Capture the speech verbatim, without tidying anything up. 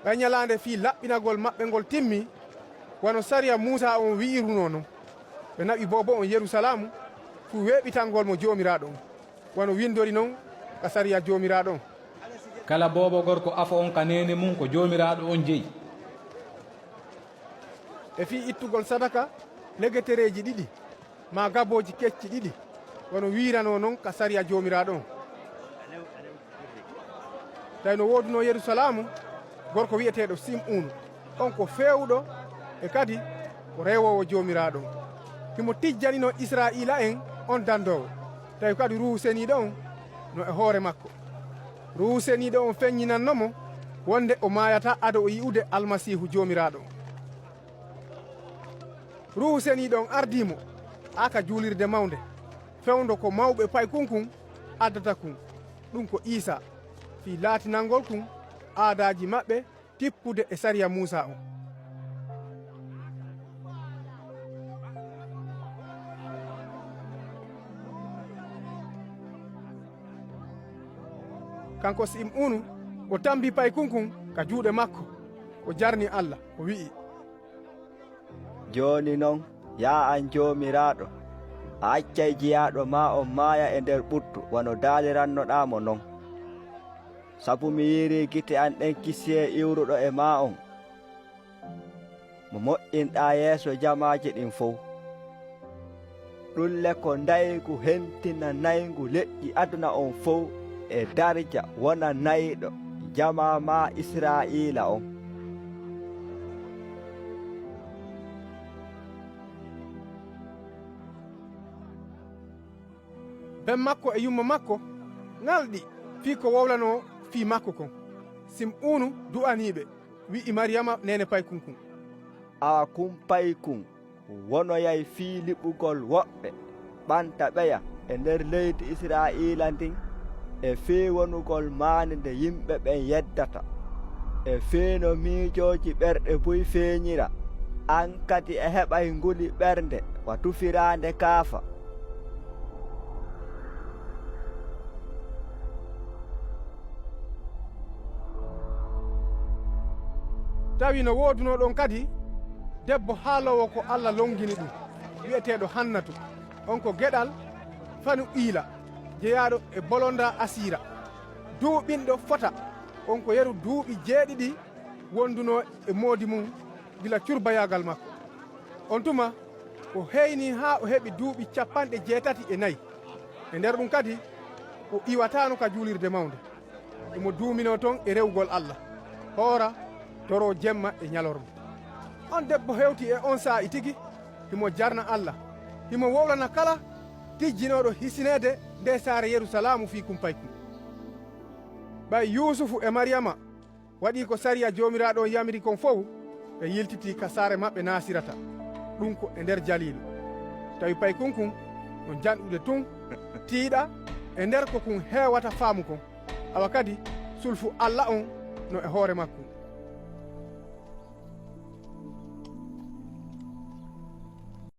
Ɓay ñalaande fii laɓɓinagol maɓɓe ngol timmi, wano sariya Muusaa on wi'irunoo non, ɓe naɓi boobo on Yerusalaam fuu weeɓitangol mo Joomiraaɗo on, wano windori non ka sariya Joomiraaɗo on. Kala boobo gorko afo on ka neene mun ko Joomiraaɗo on jeyi. E fii ittugol sadaka legetereeji ɗiɗi, maa gabooji kecci ɗiɗi, wano wiiranoo non ka sariya Joomiraaɗo on. Tawi no woodunoo Yerusalaam gorko wi'eteeɗo Sim'uunu, on ko feewuɗo e kadi ko reewoowo Joomiraaɗo on. Himo tijjaninoo Israa'iila'en on dandoowo, tawi kadi Ruuhu Seniiɗo on no e hoore makko. Ruuhu Seniiɗo on feññinanno mo wonde o maayataa ado o yi'ude Almasiihu Joomiraaɗo on. Ruuhu Seniiɗo on ardii mo haa ka juulirde mawnde, fewndo ko mawɓe paykun kun addata kun, ɗun ko Iisaa, fii laatinangol kun aadaaji maɓɓe tippude e sariya Muusaa on. Kanko Sim'uunu, o tambi paykun kun ka juuɗe makko, o jarni Alla, o wi'i, Jooni non, yaa an Joomiraaɗo, a accay jiyaaɗo maa on maaya e nder ɓuttu wano daalirannoɗaa mo non. Sabu mi yiirii gite an ɗen kisiyee iwruɗo e maa on, mo moƴƴinɗaa yeeso jamaaji ɗin fow. Ɗun le ko ndaygu hentinanayngu leƴƴi aduna on fow e darja wona nayɗo jamaa maa Israa'iila on. Ben makko e yumma makko ŋalɗi fii ko wowlanoo fii makko kon. Sim'uunu du'anii ɓe, wi'i Mariyama neene paykun kun. Awa kun paykun wonoyay fii liɓugol woɓɓe, ɓanta ɓeya e nder leydi Israa'iila ndin, e fii wonugol maande nde yimɓe ɓen yeddata, e fii no miijooji ɓerɗe buy feeñira. An kadi a heɓay nguli ɓernde wa tufiraande kaafa. Tawi no woodunoo ɗon kadi debbo haaloowo ko Alla longini ɗun, wi'eteeɗo Hannatu. On ko geɗal Fanu'iila, jeyaaɗo e bolondaa Asiira, duuɓinɗo fota. On ko yeru duuɓi jeeɗiɗi wondunoo e moodi mun gila curbayaagal makko. On tuma o heynii haa o heɓi duuɓi capanɗe jeetati e nayi. E nder ɗun kadi o iwataano ka juulirde mawnde. Himo duuminoo ton e rewugol Alla, hoora, toroo jemma e ɲalorma. On debbo hewti e on saa'i tigi, himo jarna Alla, himo wowlana kala tijjinooɗo hisineede ndee saare Yerusalaamu fii kun paykun. Ɓay Yuusufu e Mariyama waɗii ko sariya Joomiraaɗo on yamiri kon fow, ɓe yiltitii ka saare maɓɓe Naasirata, ɗun ko e nder Jaliilu. Tawi paykun kun no janɗude tun, tiiɗa e nder ko kun heewata faamu kon. Awa kadi sulfu Alla on no e hoore makkun.